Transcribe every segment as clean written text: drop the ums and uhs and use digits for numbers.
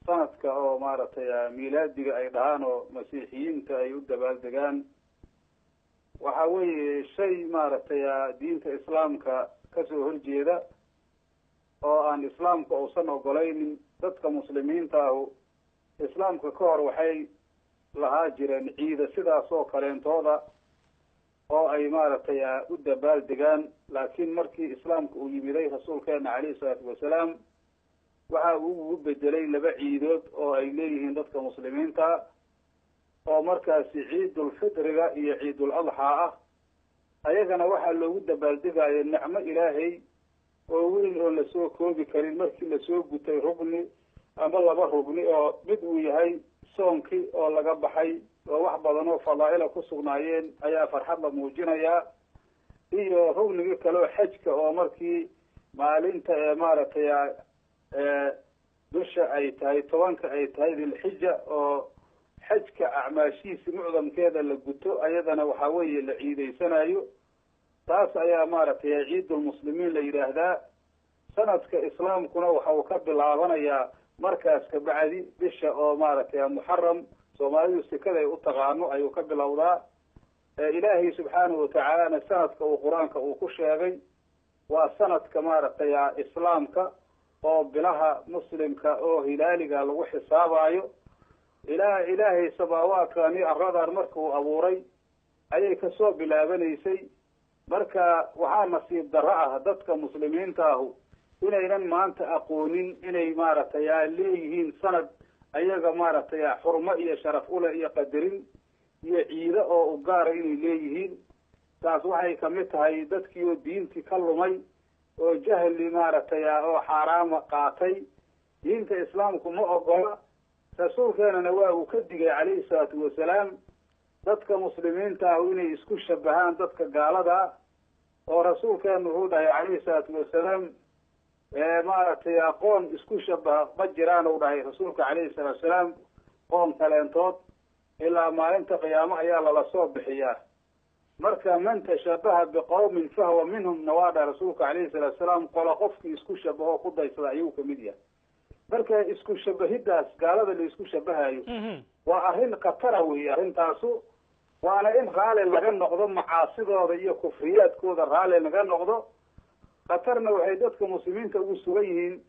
Sanadka oo maaragtay miilaadiga ay dhahaan oo masiixiyiinta ay u dabaaldegaan, waxa weeye shay maaragtay diinta islaamka kasoo horjeeda oo aan islaamka uusan ogolaynin. Dadka muslimiinta ahu islaamka ka hor waxay lahaa jireen ciida sidaas oo kaleentooda oo ay maaragtay u dabaaldegaan, laakiin markii islaamka uu yimiday rasuulkeena calayhi salaatu wasalaam waxa uu ugu bedelay laba ciidood oo ay leeyihiin dadka muslimiinta, oo markaasi ciidulfitriga iyo ciidul adxaa ah. Ayagana waxaa loogu dabaaldegayo nicmo ilaahay oo weyn oon lasoo koobi karin markii lasoo gutay rugni ama laba rugni, oo mid uu yahay soonkii oo laga baxay oo wax badan oo fadaa'ila ku sugnaayeen ayaa farxad la muujinayaa, iyo rugnigii kale oo xajka oo markii maalinta ee maaragtay bisha ay tahay 10-ka ay tahay dilxija oo xajka acmaashihiisi mucdamkeeda la guto, ayadana waxaa weeye la ciidaysanayo. Taas ayaa maaragtay ciidulmuslimiin la yidhaahdaa. Sanadka islaamkuna waxa uu ka bilaabanayaa markaas kabacdi bisha oo maaragtay Muxaram, Soomaalidu sikada ay u taqaano, ayuu ka bilowdaa. Ilaahay subxaanahu watacaalana sanadka uu Qur-aanka uu ku sheegay waa sanadka maaragtay islaamka oo bilaha muslimka oo hilaaliga lagu xisaabayo. Ilaa ilaahay samaawaadkani aradan markuu abuuray ayay kasoo bilaabanaysay. Marka waxaa nasiib darro ah dadka muslimiinta ahu inaynan maanta aqoonin inay maaragtay leeyihiin sanad ayaga maaragtay xurmo iyo sharaf ule iyo qadarin iyo ciido oo u gaara inay leeyihiin. Taas waxay kamid tahay dadkii oo diintii ka lumay oo jahli maaragtay oo xaaraama qaatay. Diinta islaamku ma ogola, rasuulkeenana waa uu ka digay calayhi salaatu wasalaam dadka muslimiinta ah inay isku shabahaan dadka gaalada, oo rasuulkeenu wuxuu dhahay calayhi salaatu wasalaam, maaragtay aqoon isku shabaha ma jiraan uu dhahay rasuulka calayhi salaatu wasalaam qoon kaleentood, ilaa maalinta qiyaamo ayaa lala soo bixiyaa. Marka man tashabaha biqawmin fahuwa minhum na waa dhahay rasuulka calayhi salaatu wasalaam, qola qofkii isku shabaho ku daysada ayuu kamid yahay. Marka isku shabahidaas gaalada la isku shabahayo waa arrin khatara weeye arrintaasu, waana in raali laga noqdo macaasidooda iyo kufriyaadkooda raali laga noqdo. Khatarna waxay dadka muslimiinta ugu sugan yihiin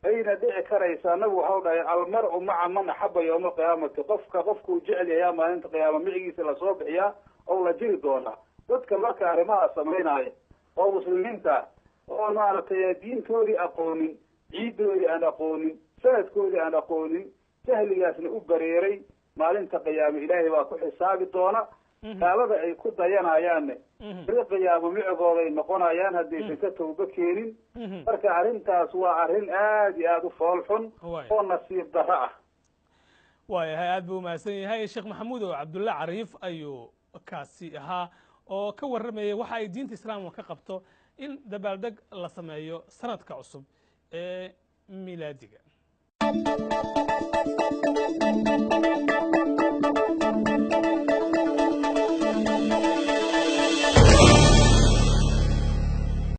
ayna dhici karaysaa. Nabigu waxau dhahay almar'u maca man axaba yowma alqiyaamati, qofka qofkuu jecel yahaa maalinta qiyaama micigiisa lasoo bixiyaa oo la jiri doonaa. Dadka marka arrimaha samaynaya oo muslimiinta oo maaragtay diintoodii aqoonin, ciidoodii aan aqoonin, sanadkoodii aan aqoonin, jahligaasna u bareeray, maalinta qiyaame ilaahay baa ku xisaabi doona. Gaalada ay ku dayanayaanne beri qiyaamo micigooday noqonayaan haddaysan ka tawbo keenin. Marka arrintaas waa arrin aada iyo aada u fool xun oo nasiib darro ah. Waayahay, aad buu umahadsan yahay Sheekh Maxamuud oo Cabdulle Cariif ayuu kaasi ahaa oo ka warramayay waxa ay diinta islaamka ka qabto in dabaaldeg la sameeyo sanadka cusub ee milaadiga.